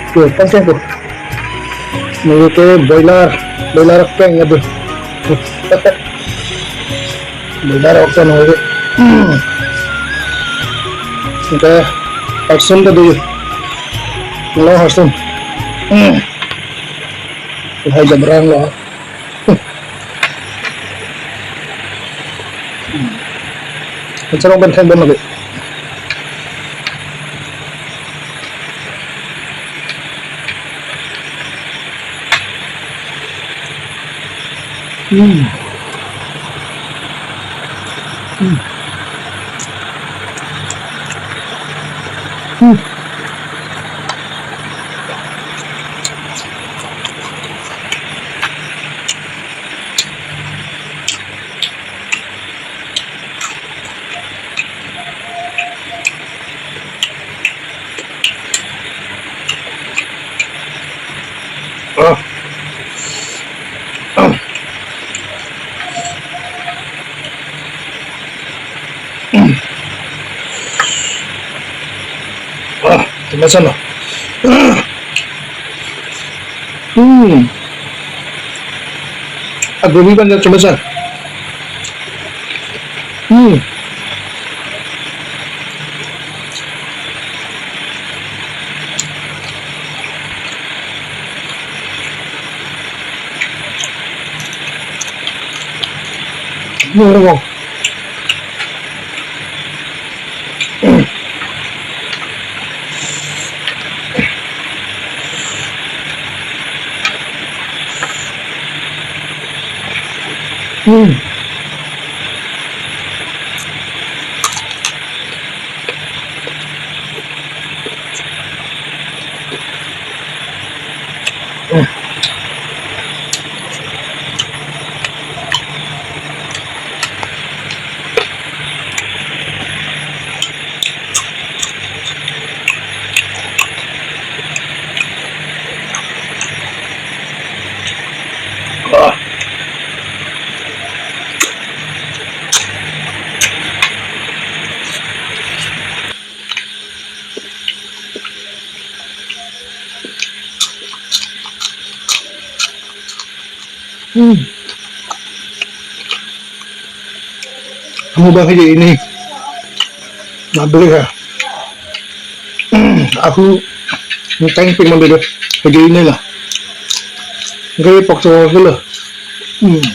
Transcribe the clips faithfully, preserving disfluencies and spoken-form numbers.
Tuh, pangkeng tuh. Neli ke boiler, boiler peng ya tuh. Boiler oke neli. Hmm. Oke, action tuh dulu. Lo action. Hmm. Tuh, hai jabrang lo. Acara open kan bon lagi. Hmm. Hmm. Hmm. Ah. Ah. Ah, tumasan lo. Ah. Hmm. Agumi ban ya tumasan. Hmm. Hmm. Hmm. Hmm. Kamu bah ini. Nabeli ha. Hmm. Aku ngutang pin mandi deh. Jadi ini lah. Gaya paksa dulu. Hmm.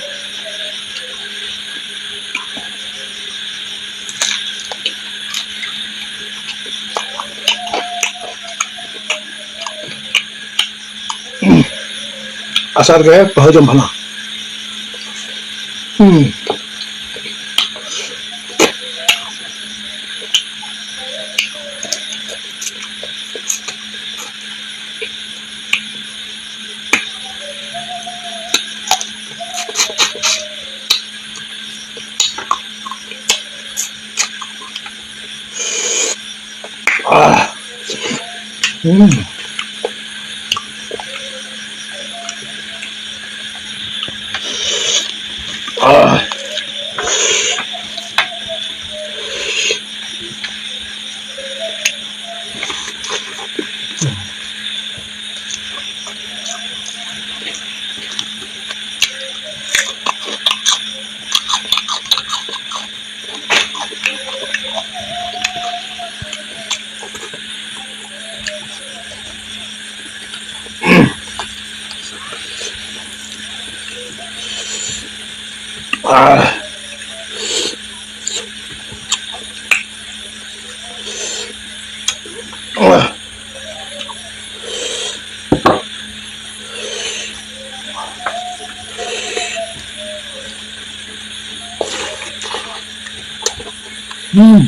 Asar ke pahajam bana. Hmm. Ah. Hmm. Ah. Ah. Ah. Hmm.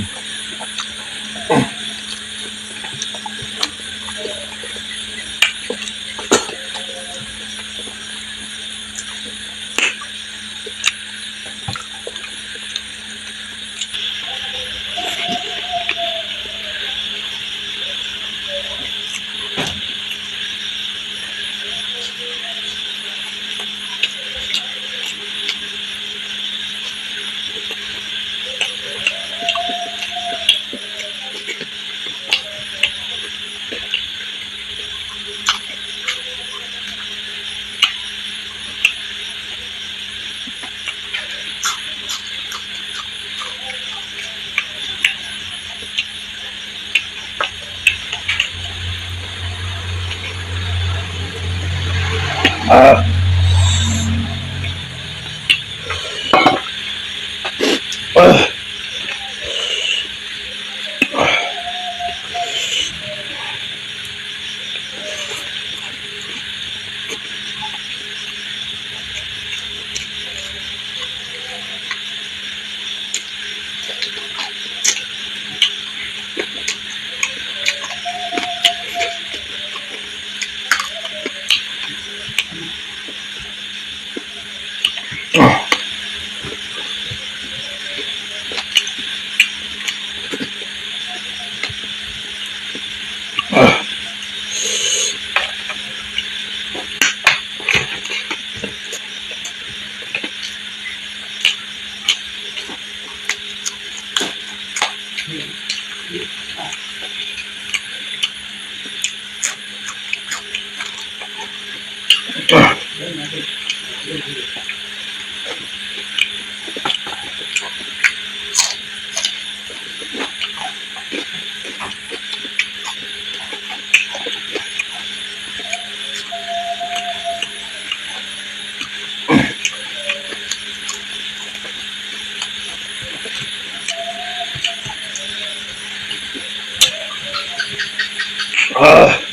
Ah.